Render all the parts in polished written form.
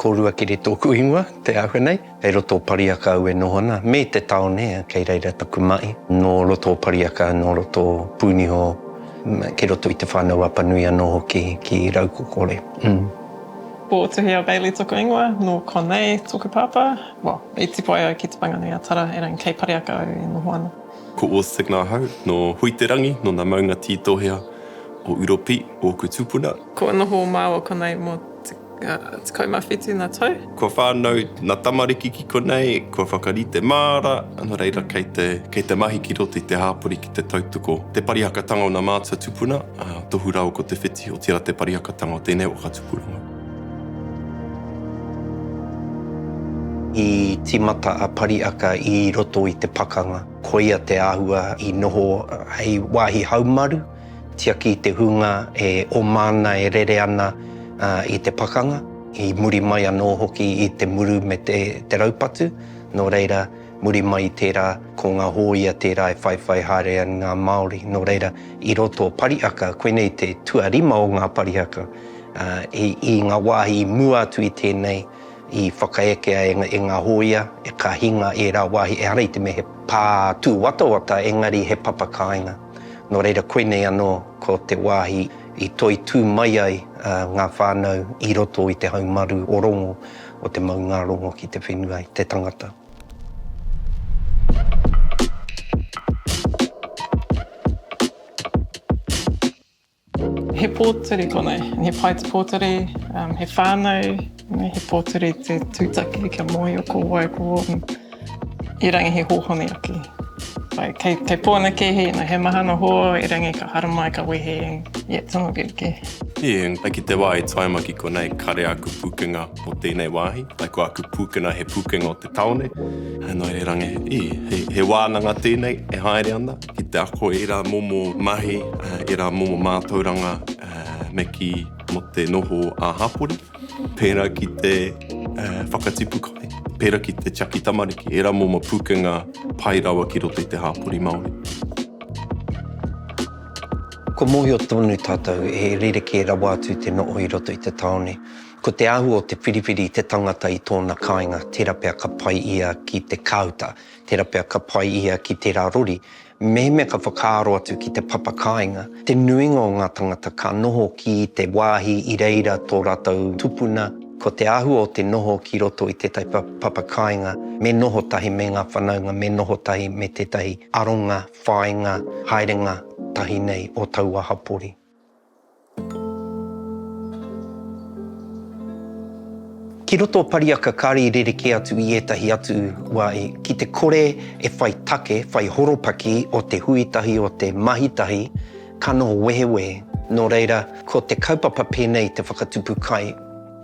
Ko Ruakere tōku ingoa, te āhua nei. Kei roto o Pariaka au e noho ana, me te tāone, kei reira taku mahi. Nō roto o Pariaka, nō roto o Pūniho, kei roto i Te Whānau-a-Apanui anō hoki ki Raukokore. Ko Tuhia Bailey toku ingoa, nō konei toku pāpā, well, i tipu ai au ki Te Whanganui-a-Tara, erangi kei Pariaka au e noho ana. Ko Oz Signa ahau, nō Huiterangi, nō ngā maunga tītohea o Uropi ōku tūpuna. Kua noho māua konei mō te 17 ngā tau. Kua whānau ngā tamariki ki konei, kua whakarite māra, nō reira kei te, kei te mahi ki roto i te hāpori ki te tautoko te parihakatanga o ngā mātua tupuna, ā, tohu rawa ko Te Whiti, otirā te parihakatanga o tēnei waka tupuranga. I tīmata a Pariaka i roto i te pakanga. Koia te āhua i noho hei wāhi haumaru. Tiaki i te hunga e oma ana, e rere ana i te pakanga, i muri mai anō hoki i te muru me te raupatu, nō reira, muri mai i tērā, ko ngā hōia tērā e whaiwhai haere ana i ngā Māori, nō reira, i roto o Parihaka, koinei te tuarima o ngā parihaka, i ngā wāhi i mua atu i tēnei, i whakaekea e ngā hōia, ka hinga ērā wāhi, ehara i te mea he pā tūwatawata, engari he papa kāinga. Nō reira koinei anō ko te wāhi i toitū mai ai ngā whānau i roto i te haumaru o rongo, o te maungārongo ki te whenua, i te tangata. He pōturi konei, he pai te pōturi, he whānau, he pōturi te tūtaki kia mōhio ko wai ko wai. Erangi he hōhonu ake. Like, kei, kei Pōneke he, you know, he maha ngā hoa, erangi ka haramai, ka wehe, yeah, tino rerekē. Yeah, like i te wā i taima ki konei, kare aku pūkenga o tēnei wāhi, like ko aku pūkenga he pūkenga o te taone. Nō reira, he, he wānanga tēnei e haere ana. Ki te ako ērā momo mahi, ērā momo mātauranga me kī mō te noho ā-hapori, pērā ki te whakatipu kai, pērā ki te tiaki tamariki, ērā momo pūkenga pai rawa ki roto i te hapori Māori. Kua mōhio tonu tātou he rerekē rawa atu te noho i roto i te tāone. Ko te āhua o te whiriwhiri i te tangata i tōna kāinga, tērā pea ka pai ia ki te kāuta, Tērā pea ka pai ia ki tērā rori. Mehemea ka whakaaro atu ki te papa kāinga, te nuinga o ngā tangata ka noho ki te wāhi i reira tō rātou tupuna. Ko te āhua o te noho ki roto i tētahi papa kāinga, me noho tahi me ngā whanaunga, me noho tahi me tētahi aronga, whāinga, haerenga tahi nei o taua hapori. Ki roto o Pariaka kāre i rerekē atu i ētahi atu wā i, ki te kore e whai take, whai horopaki o te hui tahi, o te mahi tahi, ka noho wehewehe. Nō reira, ko te kaupapa pēnei te whakatupu kai,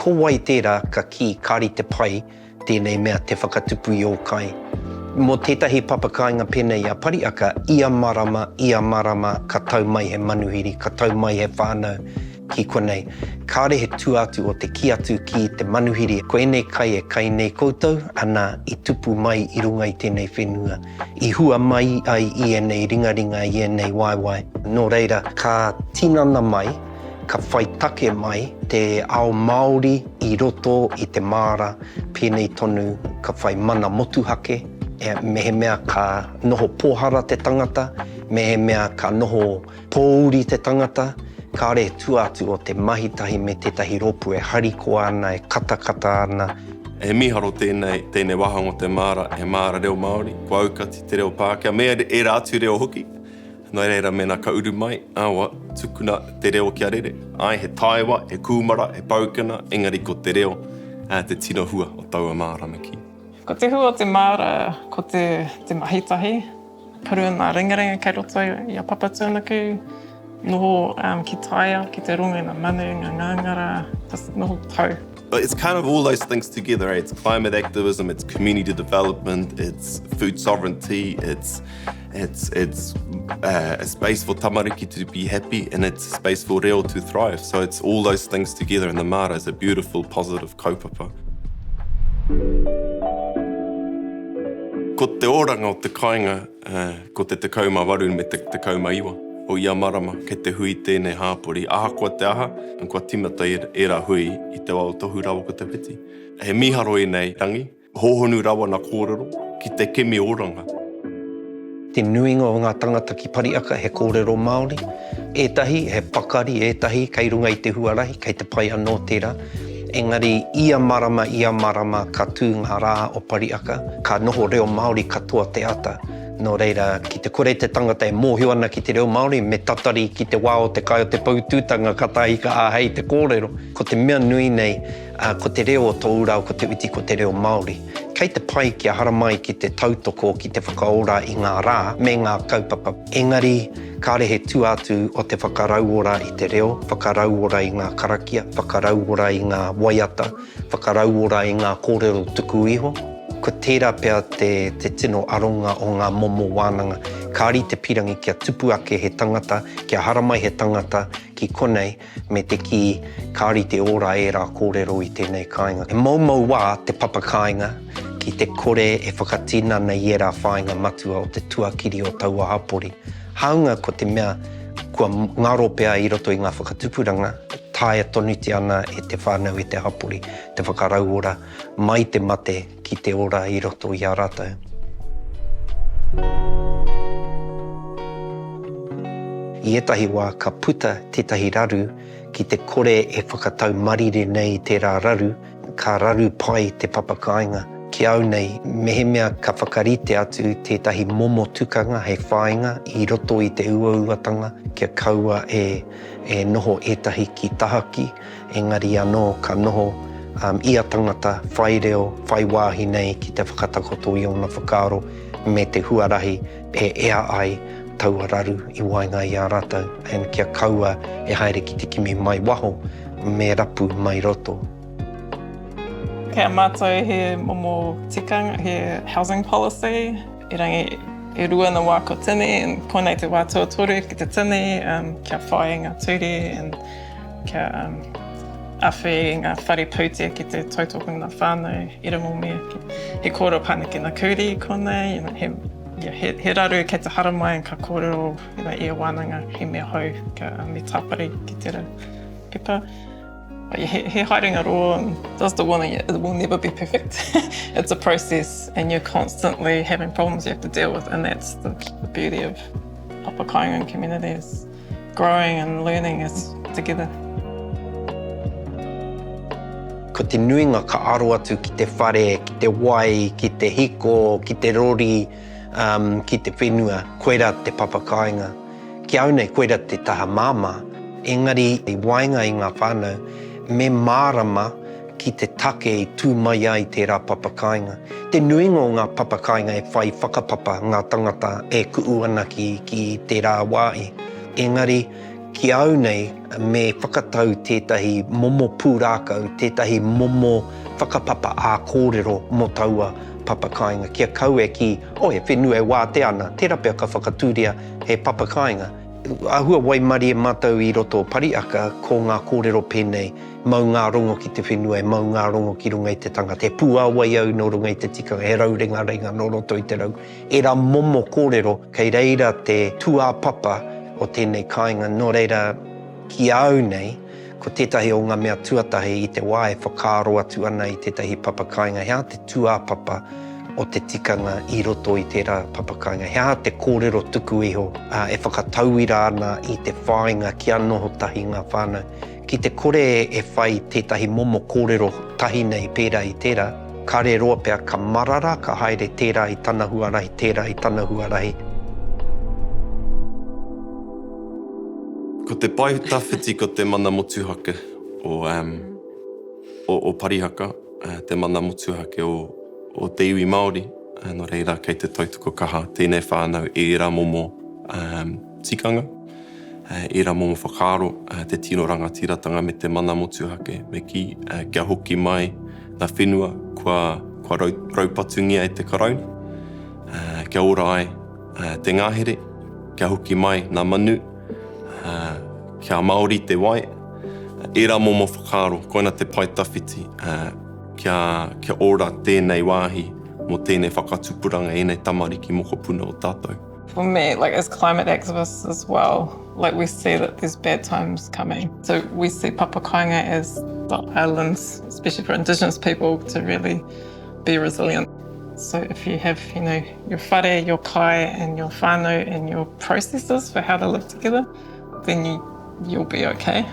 ko wai tērā ka kī kāre i te pai tēnei mea te whakatupu i ō kai. Mō tētahi papakāinga pēnei i a Pariaka, ia marama, ia marama ka tau mai he manuhiri, ka tau mai he whānau ki konei. Kāore he tua atu o te kī atu ki te manuhiri, ko ēnei kai e kai nei koutou, ana, i tupu mai i runga i tēnei whenua, i hua mai ai i ēnei ringaringa, i ēnei waewae. Nō reira, ka tinana mai Ka whai take mai te ao Māori i roto i te māra pēnei tonu ka whai mana motuhake, mehemea ka noho pōhara te tangata, mehemea ka noho pōuri te tangata, kāore e tua atu o te mahi tahi me tētahi rōpū e harikoa ana, e katakata ana. He mīharo tēnei, tēnei wāhanga o te māra, he māra reo Māori, kua aukati te reo Pākehā, me ērā atu reo hoki. Nō reira, mēnā ka uru mai, awa, tukuna te reo kia rere. Āe, he taewa, he kūmara, he paukana, engari ko te reo te tino hua o taua māra me kī. Ko te hua o te māra, ko te, te mahi tahi. Puru ngā ringaringa kei roto i a Papatūānuku, noho ki taiao, ki te rongo i ngā manu, ngā ngāngara, just noho tau. But it's kind of all those things together, eh? It's climate activism, it's community development, it's food sovereignty, it's It's, it's uh, a space for tamariki to be happy and it's a space for reo to thrive. So it's all those things together and the mara is a beautiful, positive kaupapa. Ko te oranga o te kāinga, uh, ko te 18 me te 19. o ia marama kei te hui tēnei hāpori, ahakoa te aha, kua tīmata ērā hui i te wā o Tohu rāua ko Te Whiti. He mīharo ēnei rangi, hōhonu rawa na kōrero ki te kimi oranga. Te nuinga o ngā tangata ki Pariaka he kōrero Māori, ētahi he pakari, ētahi kei runga i te huarahi, kei te pai anō tērā. Engari ia marama, ia marama ka tū ngā rā o Pariaka, ka noho reo Māori katoa te ata. Nō reira, ki te kore te tangata e mōhio ana ki te reo Māori, me tatari ki te wā o te kai o te poutūtanga kātahi ka āhei te kōrero. Ko te mea nui nei, ko te reo o tōu rā, ko te uti ko te reo Māori. Kei te pai kia haramai ki te tautoko, ki te whakaora i ngā rā me ngā kaupapa. Engari, kāre he tua atu o te whakarauora i te reo, whakarauora i ngā karakia, whakarauora i ngā waiata, whakarauora i ngā kōrero tuku iho. Ko tērā pea te, te tino aronga o ngā momo wānanga. Kāri te pirangi kia tupu ake he tangata, kia haramai he tangata ki konei me te kī, kāri te ora ērā kōrero i tēnei kāinga. He moumou wā te papa kāinga ki te kore e whakatinana i ērā whāinga matua o te tuakiri o taua hapori. Hāunga ko te mea kua ngaro pea i roto i ngā whakatupuranga, taea tonutia ana e te whānau, e te hapori, te whakarauora mai te mate ki te ora i roto i a rātou. I ētahi wā ka puta tētahi raru ki te kore e whakatau marire nei i tērā raru, ka raru pai te papa kāinga. Ki au nei, mehemea ka whakarite atu tētahi momo tukanga hei whāinga i roto i te uauatanga kia kaua e e noho ētahi ki tahaki, engari anō ka noho ia tangata whai reo, whai wāhi nei ki te whakatakoto i ōna whakaaro me te huarahi e ea ai taua raru i waenga i a rātou, and kia kaua e haere ki te kimi mai waho, me rapu mai roto. Kei a mātou he momo tikanga, he housing policy, erangi e rua na wā ko tini, and konei te wā tuatoru ki te tini, um, kia whai i ngā ture, and kia um, awhi i ngā whare pūtea ki te tautoko ngā whānau i runga mea. He kōrero paneke na kuri konei, you know, he, yeah, he, he raru kei te haramai and ka kōrero you know, ia wānanga he mea hou ka, um, me tāpiri ki tera pepa. He, he haerenga roa and does the warning, it will never be perfect. it's a process and you're constantly having problems you have to deal with and that's the, the beauty of Papakainga and communities, growing and learning as together. Ko te nuinga ka aro atu ki te whare, ki te wai, ki te hiko, ki te rori, um, ki te whenua. Koira te papakāinga. Ki au nei, koira te taha māmā. Engari, i waenga i ngā whānau, me mārama ki te take i tū mai ai tērā papakāinga. Te nuinga o ngā papakāinga e whai whakapapa ngā tangata e ku'u ana ki, ki tērā wāhi. Engari, ki au nei, me whakatau tētahi momo pūrākau, tētahi momo whakapapa ā-kōrero mō taua papakāinga. Kia kaua e kī, Oh, he whenua e wātea ana, tērā pea ka whakatūria he papakāinga. Āhua waimarie mātou i roto o Pariaka ko ngā kōrero pēnei, mau ngā rongo ki te whenua, e mau ngā rongo ki runga i te tangata, he pūāwai au nō runga i te tikanga, he raurengarenga nō roto i te rau. Ērā momo kōrero kei reira te tūāpapa o tēnei kāinga, nō reira ki a au nei, ko tētahi o ngā mea tuatahi i te wā e whakaaro atu ana i tētahi papakāinga, he aha te tūāpapa o te tikanga i roto i tērā papakāinga? He aha te kōrero tuku iho e whakatauira ana i te whāinga kia noho tahi ngā whānau? Ki te kore e whai tētahi momo kōrero tahi nei pērā i tērā, kare roa pea ka marara, ka haere tērā i tana huarahi, tērā i tana huarahi. Ko te pae tawhiti ko te mana motuhake o, o, o Parihaka. te mana motuhake o te iwi Māori, nō reira kei te tautoko kaha tēnei whānau i ērā momo tikanga, ērā momo whakaaro, te tino rangatiratanga me te mana motuhake, me kī, kia hoki mai ngā whenua kua raupatungia e te Karauna, kia ora ai te ngahere, kia hoki mai ngā manu, kia Māori te wai, ērā momo whakaaro, koina te pae tawhiti, kia, kia ora tēnei wāhi mō tēnei whakatupuranga, ēnei tamariki mokopuna o tātou. For me, like as climate activists as well, like we see that there's bad times coming. So we see Papakainga as the islands, especially for Indigenous people, to really be resilient. So if you have, you know, your whare, your kai and your whānau and your processes for how to live together, then you, you'll be okay.